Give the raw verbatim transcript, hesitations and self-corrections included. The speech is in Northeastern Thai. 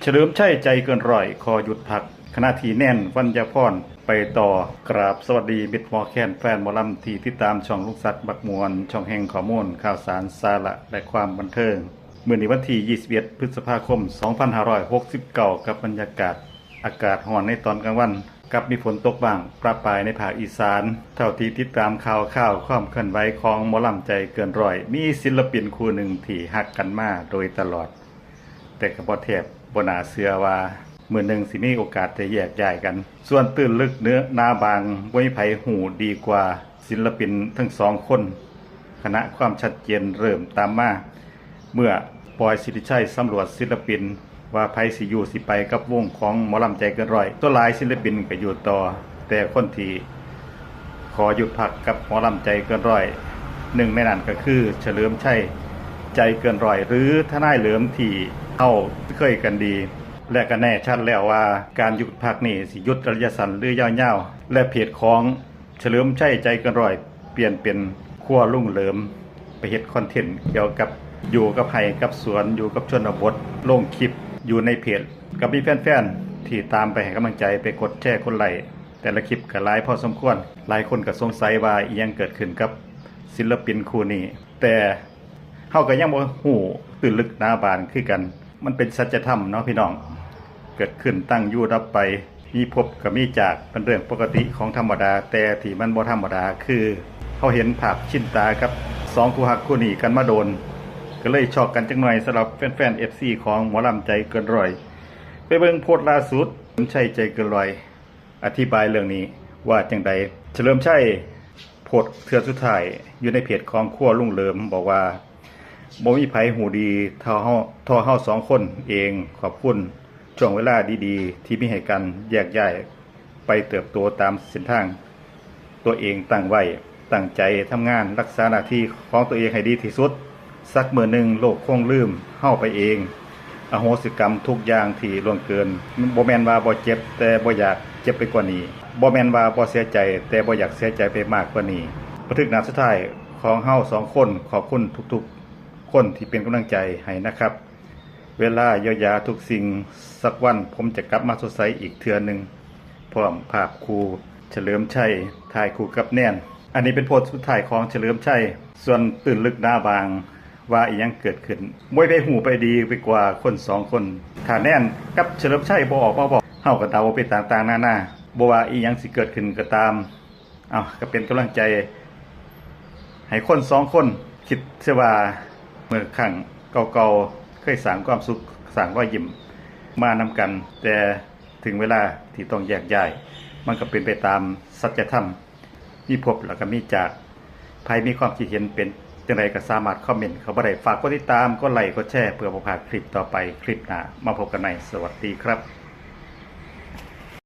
เฉลิมชัยใจเกินร้อยขอหยุดพัก ขณะที่แนน วัญญพรไปต่อ กราบสวัสดีมิตรหมอแคนแฟนหมอลำที่ติดตามช่องลุงศักดิ์มักม่วน ช่องแห่งข้อมูลข่าวสารสาระและความบันเทิง มื้อนี้วันที่ยี่สิบเอ็ดพฤษภาคมสองพันห้าร้อยหกสิบเก้า กับบรรยากาศอากาศร้อนในตอนกลางวัน กับมีฝนตกบ้างประปรายในภาคอีสาน เท่าที่ติดตามข่าวข่าวความเคลื่อนไหวของหมอลำใจเกินร้อย มีศิลปินคู่หนึ่งที่ฮักกันมาโดยตลอด แต่ก็บ่แทบบ่น่าเชื่อว่ามื้อหนึ่งสิมีโอกาสได้แยกย้ายกัน ส่วนตื้นลึกเนื้อหนาบางบ่มีไผฮู้ดีกว่าศิลปินทั้งสองคน ขณะความชัดเจนเริ่มตามมา เมื่อปอยสิริชัยสำรวจศิลปิน ว่าไผสิอยู่สิไปกับวงของหมอลำใจเกินร้อย ตัวหลายศิลปินก็อยู่ต่อ แต่คนที่ขอหยุดพักกับหมอลำใจเกินร้อย หนึ่งในนั้นก็คือเฉลิมชัยใจเกินร้อย หรือทนายเหลิมที่เฮาเคยกันดี และก็แน่ชัดแล้วว่าการหยุดพักนี่สิหยุดระยะสั้นหรือยาวๆ และเพจของเฉลิมชัยใจเกินร้อย เปลี่ยนเป็นครัวลุงเหลิม ไปเฮ็ดคอนเทนต์เกี่ยวกับอยู่กับไร่กับสวน อยู่กับชนบท ลงคลิปอยู่ในเพจ ก็มีแฟนๆที่ตามไปให้กำลังใจ ไปกดแชร์กดไลค์แต่ละคลิปก็หลายพอสมควร หลายคนก็สงสัยว่าอีหยังเกิดขึ้นกับศิลปินคู่นี้ แต่เฮาก็ยังบ่ฮู้ตื้นลึกหนาบางคือกัน มันเป็นสัจธรรมเนาะพี่น้อง เกิดขึ้นตั้งอยู่ดับไป มีพบก็มีจาก เป็นเรื่องปกติของธรรมดา แต่ที่มันบ่ธรรมดาคือเฮาเห็นภาพชินตากับสองคู่ฮักคู่นี้กันมาโดน ก็เลยช็อกกันจักหน่อยสำหรับแฟนๆ เอฟซี ของหมอลำใจเกินร้อย ไปเบิ่งโพสต์ล่าสุด เฉลิมชัยใจเกินร้อย อธิบายเรื่องนี้ว่าจังใด เฉลิมชัยโพสต์เทื่อสุดท้ายอยู่ในเพจของครัวลุงเหลิม บอกว่า บ่มีไผฮู้ดีเท่าเฮา เท่าเฮาสองคนเอง ขอบคุณช่วงเวลาดีๆ ที่มีให้กัน แยกย้ายไปเติบโตตามเส้นทางตัวเองตั้งไว้ ตั้งใจทำงานรักษาหน้าที่ของตัวเองให้ดีที่สุด สักมื้อหนึ่งโลกคงลืมเฮาไปเอง อโหสิกรรมทุกอย่างที่ล่วงเกิน บ่แม่นว่าบ่เจ็บ แต่บ่อยากเจ็บไปกว่านี้ บ่แม่นว่าบ่เสียใจ แต่บ่อยากเสียใจไปมากกว่านี้ บันทึกหน้าสุดท้ายของเฮาสองคน ขอบคุณทุกๆ คนที่เป็นกำลังใจให้นะครับ เวลาเยียวยาทุกสิ่ง สักวันผมจะกลับมาสดใสอีกเทื่อหนึ่ง พร้อมภาพคู่เฉลิมชัย ถ่ายคู่กับแนน อันนี้เป็นโพสต์สุดท้ายของเฉลิมชัย ส่วนตื้นลึกหนาบาง ว่าอีหยังเกิดขึ้น บ่มีไผฮู้ไปดีไปกว่าคนสองคน ถ้าแนนกับเฉลิมชัยบ่ออกมาบอก เฮาก็เดาไปต่างๆ นานา บ่ว่าอีหยังสิเกิดขึ้นก็ตาม เอาก็เป็นกำลังใจให้คนสองคน คิดเสียว่าเมื่อครั้งเก่าๆ เคยสร้างความสุข สร้างรอยยิ้มมานำกัน แต่ถึงเวลาที่ต้องแยกย้าย มันก็เป็นไปตามสัจธรรม มีพบแล้วก็มีจาก ไผมีความคิดเห็นเป็นจังใดก็สามารถคอมเมนต์เข้ามาได้ ฝากกดติดตาม กดไลค์ กดแชร์ เพื่อบ่พลาดคลิปต่อไป คลิปหน้ามาพบกันใหม่ สวัสดีครับ